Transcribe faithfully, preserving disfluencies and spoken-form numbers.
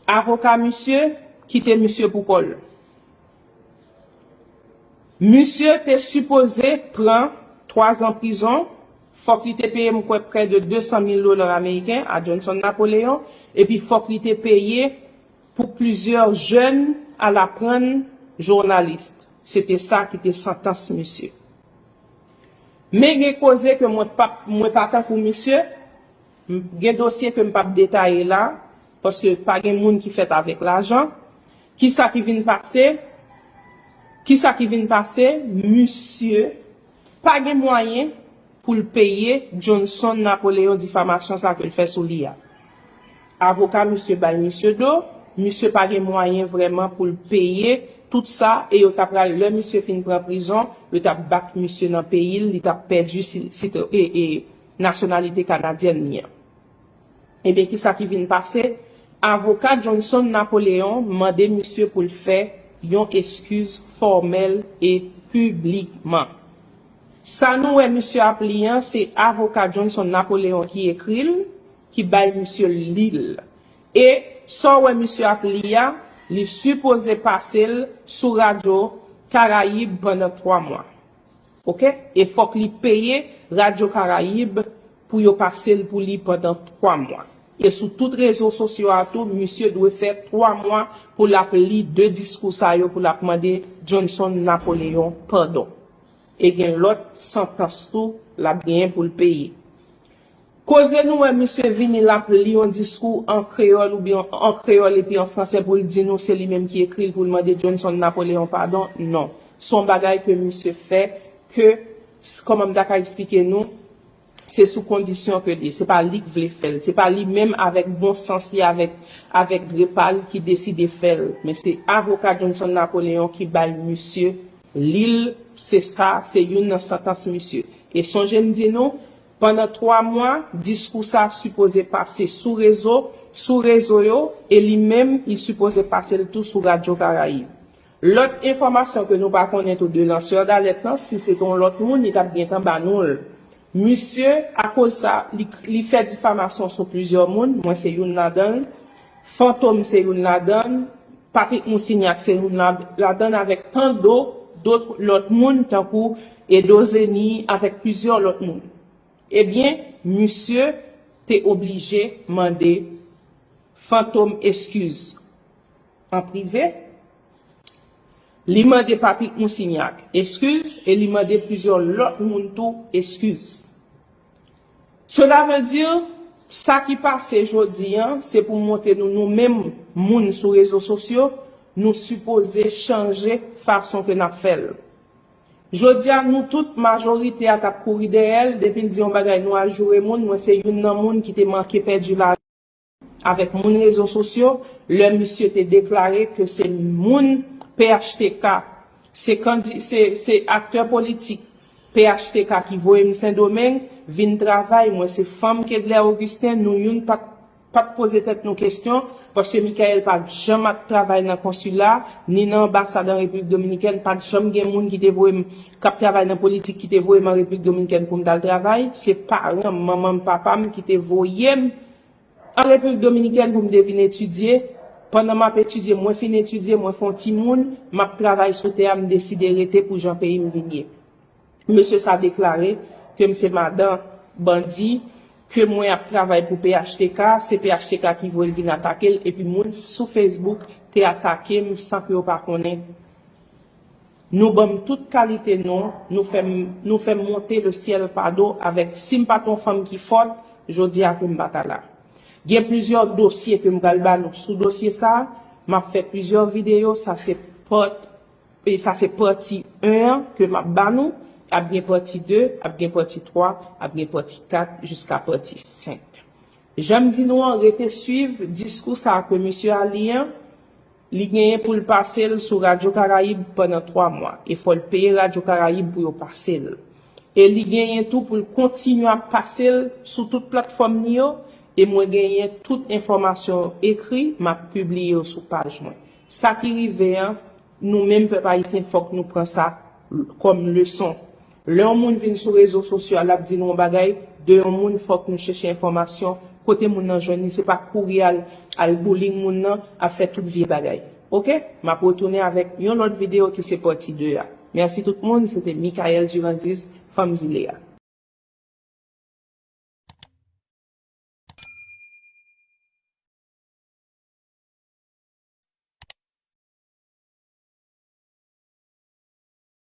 Avoka misye kite misye pou kò l. Misye te sipoze pran twa zan prizon, fòk li te peye, m kwè, prè de de san mil dola ameriken a Johnson Napoléon, epi fòk li te peye pou plizyè jèn al aprann jounalis. Se te sa ki te santans misye. Men gen koze ke mwen pa, mwen pa tankou misye, gen dosye ke m p ap detaye la, paske pa gen moun ki fèt avèk lajan. Kisa ki vin pase? Kisa ki vin pase? Misye pa gen mwayen pou l peye Johnson Napoléon difamasyon sa ke l fè sou li a. Avoka misye bay misye do, misye pa gen mwayen vrèman pou l peye tout sa, e yo ta pral, lè misye fin pran prizon, yo t ap bat misye nan peyi l, li t ap pèdi si, si, e, e, nasyonalite kanadyèn li an. Ebyen, kisa ki vin pase? Avoka Johnson Napoléon mande misye pou l fè yon eskiz fòmèl e piblikman. Sa nou wè misye ap li an, se avoka Johnson Napoléon ki ekri l, ki bay misye li l. E sa w wè misye ap li a, li sipoze pase l sou Radyo Karayib pandan twa mwa. Oke? E fòk li peye Radyo Karayib pou yo pase l pou li pandan twa mwa. E sou tout rezo sosyo a tou, misye dwe fè twa mwa pou l ap li de diskou sa yo, pou l ap mande Johnson Napoléon padon. E gen lòt santans tou l ap genyen pou l peye. Koze nou wè misye vini, l ap li yon diskou an kreyòl oubyen an kreyòl epi an fransè pou l di nou se li menm ki ekri l pou l mande Johnson Napoléon padon, non. Se yon bagay ke misye fè, ke, kòman m ta ka eksplike nou, se sou kondisyon ke li, se pa li k vle fè l, se pa li menm avèk bon sans li, avèk, avèk gre pa l ki deside fè l, men se avoka Johnson Napoléon ki bay misye li l, se sa, se youn nan santans misye. E sonje m di nou, pandan twa mwa, diskou sa sipoze pase sou rezo, sou rezo yo, e li menm, li sipoze pase l tou sou Radyo Karayib. Lòt enfòmasyon ke nou pa konnen tou de lansè dalèt lan, si se te yon lòt moun, li t ap gentan ba nou l. Misye, akoz sa, li, li fè difamasyon sou plizyè moun, mwen se youn ladan l, Fantom se youn ladan l, Patrick Moussignac se youn la, ladan l avèk tan do, dòt lòt moun tankou Edo Zeni avèk plizyè lòt moun. Ebyen, misye te oblije mande Fantom eskiz an prive. Li mande Patrick Moussignac eskiz e li mande plizyè lòt moun tou eskiz. Cela veut dire, sa ki pase jodi an, se pou montre nou, nou menm moun sou rezo sosyo, nou sipoze chanje fason ke n ap fè l. Jodi a, nou tout, majorite a t ap kouri dèyè l, depi l di yon bagay, nou al joure moun, mwen se youn nan moun ki te manke pèdi lavi avèk moun rezo sosyo, lè misye te deklare ke se moun P H T K, se kandi-, se, se aktè politik P H T K ki voye m Sendomeng, vin travay, mwen se fanm Kedlè Augustin, nou youn pa t, pa t poze tèt nou kesyon, paske Michael pa t janm ap travay nan konsila, ni nan anbasad an Repiblik Dominikèn, pa t janm gen moun ki te voye m, k ap travay nan politik ki te voye m an Repiblik Dominikèn pou m t al travay, se paran m, manman m, papa m ki te voye m an Repiblik Dominikèn pou m te vin etidye. Pandan m ap etidye, mwen fin etidye, mwen fè yon timoun, m ap travay sou tè a, m deside rete pou jan peyi m vin ye. Mesye sa deklare ke m se madan bandi, ke mwen ap travay pou P H T K, se P H T K ki voye l vin atake l, epi moun sou Facebook te atake m san ke yo pa konnen. Nou ban m tout kalite non, nou fè m, nou fè m monte le ciel pa do avèk, si m pa t yon fanm ki fòt, jodi a ke m pa ta la. Gen plizyè dosye ke m pral ba nou sou dosye sa, m ap fè plizyè videyo, sa se part, e sa se pati en an ke m ap ba nou, ap gen pati de, ap gen pati twa, ap gen pati kat, jiska pati senk. Jan m di nou an, rete swiv diskou sa ke misye a li an, li genyen pou l pase l sou Radyo Karayib pandan twa mwa, e fò l peye Radyo Karayib pou yo pase l. E li genyen tou pou l kontinye ap pase l sou tout platfòm li yo, e mwen genyen tout enfòmasyon ekri, m ap pibliye yo sou paj mwen. Sa ki rive an, nou menm pèp ayisyen, fòk nou pran sa kòm leson. Lè yon moun vin sou rezo sosyo a, l ap di nou yon bagay de yon moun, fòk nou chèche enfòmasyon kote moun nan jwenn li, se pa kouri al, al bullying moun nan, ap fè tout vye bagay. Oke? M ap retounen avèk yon lòt videyo ki se pati de a. Mèsi tout moun, se te Michael Durandis, Fanm Zile a.